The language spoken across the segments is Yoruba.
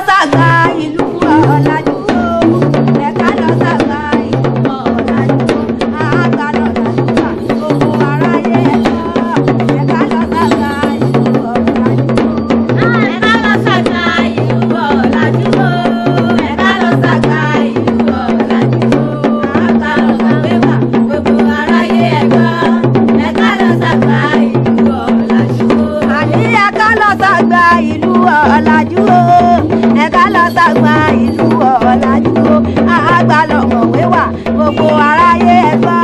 sàgbà ìlú ọ̀làjú o. Ẹ̀ka lọ sàgbà ìlú ọ̀làjú o. Àgbà lọ làjúwà gbogbo aráyé ẹ̀kọ́. Ẹ̀ka lọ sàgbà ìlú ọ̀làjú o. Ẹ̀ka lọ sàgbà ìlú ọ̀làjú o. Ẹ̀ka lọ sàgbà ìlú ọ̀làjú o. Àgbà lọ sàgbéwà gbogbo aráyé ẹ̀kọ́. Ẹ̀ka lọ sàgbà ìlú ọ̀làjú o. Àní ẹ̀ka lọ sàgbà ìlú ọ̀làjú o. Ẹ̀ka lọ sàgbà ìlú ọ̀làjú o. Àgbà lọ mọ̀wé wà gbogbo aráyé ẹ̀kọ́.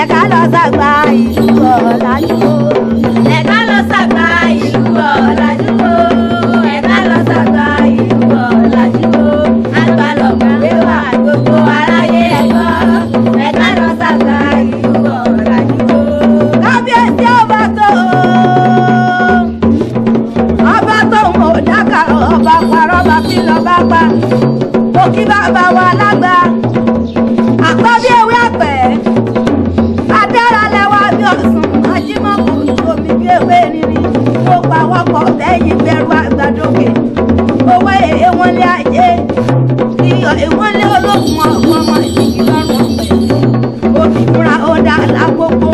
Ẹ̀ka lọ sàgbà ìlú ọ̀làjú o. Ẹ̀ka lọ sàgbà ìlú ọ̀làjú o. Ẹ̀ka lọ sàgbà ìlú ọ̀làjú o. Àgbà lọ mọ̀wé wà gbogbo aráyé ẹ̀kọ́. Ẹ̀ka lọ sàgbà ìlú ọ̀làjú o. Kábíyèsí ọba tó mọ̀ dáka ọba parọ́ bá fi lọ bá pa òkí bàbá wa lágbà àkọ́bí ewé àpẹ́ adára lẹ́wà bí ọ̀sùn ajímọ̀kò omi bí ewé rírí ó pa wọ́pọ̀ lẹ́yìn bẹ̀rù àgbàdókè owó èyí wọn lé ajé iyọ̀ ìwọ́n lé olókùn ọ̀gbọ́n ọmọ ìdíjì lọ́rùn ọ̀pẹ òbí fúnra ó dá lákòókò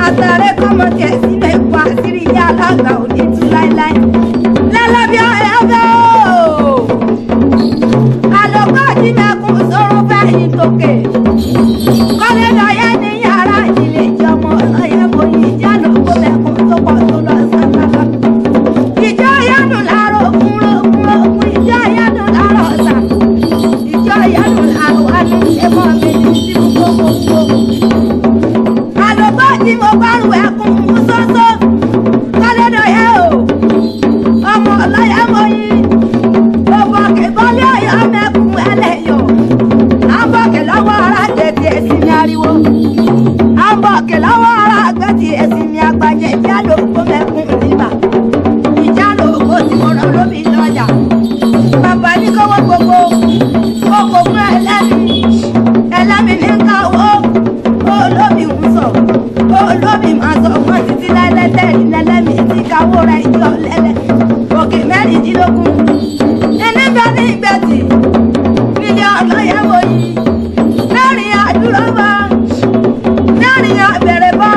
àtàrẹ kọ́mọ tiẹ̀ sílẹ̀ ipò àṣírí ìyá alágbà ò ní tú láéláé lẹ́lẹ́bí ọ̀rẹ́ ọ̀gá o àlọ́gbọ́ àjímẹ̀kùn sọ̀rọ̀ bẹ́yìn tókè kọ́lé lọ́yẹ́ ní yàrá ìdílé jọmọ lọ́yẹ́ mo yí ìjà lóko mẹ́kùn tó pọ̀ tó lọ sábàbà ìjọ yádùn láàárọ̀ ògùn ògùn ògùn ìjọ yádùn láàárọ̀ ọ̀sà ìjọ yádùn láàárọ̀ wánú ẹ̀mọ́ mi ní sí gbogbo àlọ́gbọ́ tí mo bá rù ẹkùn mú sọ́sọ́ kọ́lé lọ́yẹ́ o ọmọ ọlọ́yẹ́ mo yí gbogbo kìbọ́lé ọ̀yọ́ mẹ́kùn ẹlẹ́yọ̀ àbọ̀kẹ̀ lọ́wọ́ ara tètè ẹ̀sìn mi ariwo àbọ̀kẹ̀ lọ́wọ́ ara àgbẹ̀tì ẹ̀sìn mi àgbàjẹ ìjà lóko mẹ́kùn níbà ìjà lóko tí mo rán lómi lọ́jà bàbá ní kọ́wọ́ gbogbo kókò fún ẹlẹ́mi ẹlẹ́mi ní káwọ́ olómi ń sọ olómi máa sọ fún títí lẹ́lẹ́tẹ̀rí lẹ́lẹ́mi tí káwọ́ rẹ̀ jọ lẹ́lẹ́ òkè mẹ́rìndínlógún ẹni bá ní ìgbẹ́tì nílé ọlọ́yẹ̀ wò yìí mẹ́rin àdúrà bá mẹ́rin àbẹ̀rẹ̀ bá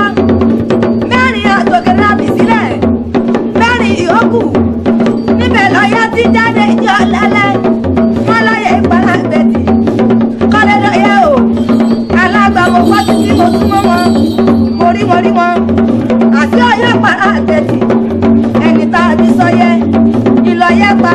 mẹ́rin àtòkè lábì sílẹ̀ mẹ́rin ìyókù níbẹ̀ lọ́yẹ̀ tí jáde jọ lẹ́lẹ́ wọ́n lọ́yẹ̀ ìpàlà ìgbẹ́tì kọ́lé lọ́yẹ̀ o alágbàmọ̀ wá títí mo súnmọ́ wọn mo rí wọn rí wọn àti ọyọ́ ìpàlà ìgbẹ́tì ẹni tá a bí sọyẹ ìlọyẹ pa